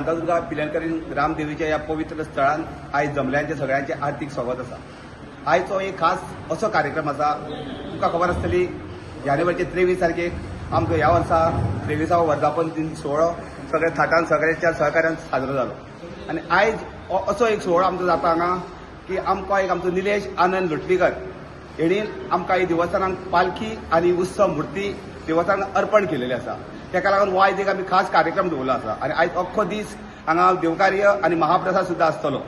शांतादुर्गा पिलेणकरीण ग्रामदेवीच्या ह्या पवित्र स्थळान आयज जमल्यांचे सगळ्यांचे आर्थिक स्वागत आसा. आयचो एक खास असो कार्यक्रम आसा. तुमकां खबर आसतली, जानेवारीचे 23 तारखेक आमचो ह्या वर्सा 23वो वर्धापन दिन सुवाळो सगळ्या थाटान, सगळ्यांच्या सहकार्यान साजरो जालो. आनी आयज असो एक सुवाळो आमचो जाता हांगा की आमकां एक आमचो निलेश आनंद लोटलीकर हेणी आमकां ही देवस्थानाक पालखी आनी उत्सव मूर्ती देवस्थानाक अर्पण केलेली आसा. ताका लागून हो आयज एक आमी खास कार्यक्रम दवरलो आसा आनी आयज अख्खो दीस हांगा देवकार्य आनी महाप्रसाद सुद्दां आसतलो.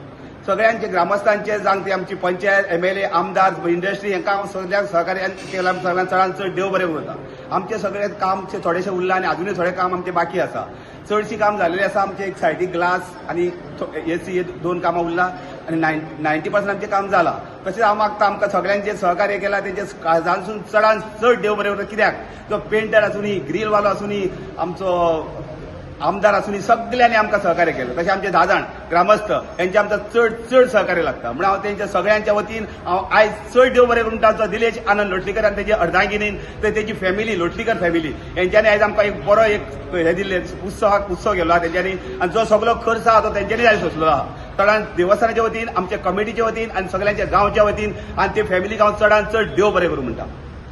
सगळ्यांचे, ग्रामस्थांचे, जावं ती आमची पंचायत, एमएलए, आमदार, इंडस्ट्री, हांकां हांव सगळ्यांक सहकार्यान केलां. सगळ्यांत चडान चड देव बरें उरता. आमचे सगळे काम थोडेशे उरलां आनी अजुनूय थोडें काम आमचें बाकी आसा. चडशीं काम जाल्लें आसा आमचें. एक सायडीक ग्लास आनी एसी हे दोन कामां उरला आनी 90% आमचें काम जालां. तशेंच हांव मागता, आमकां सगळ्यांचें सहकार्य केलां तेंचे काळजांसून चडान चड देव बरें उरता. कित्याक जो पेंटर आसूनी, ग्रीलवालो आसूनी, आमचो आमदार आसूनी, सगळ्यांनी आमकां सहकार्य केलें. तशें आमचे 10 जाण ग्रामस्थ, हेंचे आमकां चड चड सहकार्य लागता. म्हणून हांव तेंच्या सगळ्यांच्या वतीन हांव आयज चड देव बरें करून तांचो दिलेश आनंद लोटलीकर आनी तेजी अर्धांगिनी, ते तेजी फॅमिली, लोटलीकर फॅमिली, हेंच्यांनी आयज आमकां एक बरो एक हे दिल्ले, उत्सवाक उत्सव केलो आहा तेंच्यांनी. आनी जो सगलो खर्च आहा तो तेंच्यांनी आयज सोंसलो आहा. चडान देवस्थानाच्या वतीन, आमच्या कमिटीच्या वतीन आनी सगळ्यांच्या गांवच्या वतीन आनी ते फॅमिलीक हांव चडान चड देव बरें करूं म्हणटा.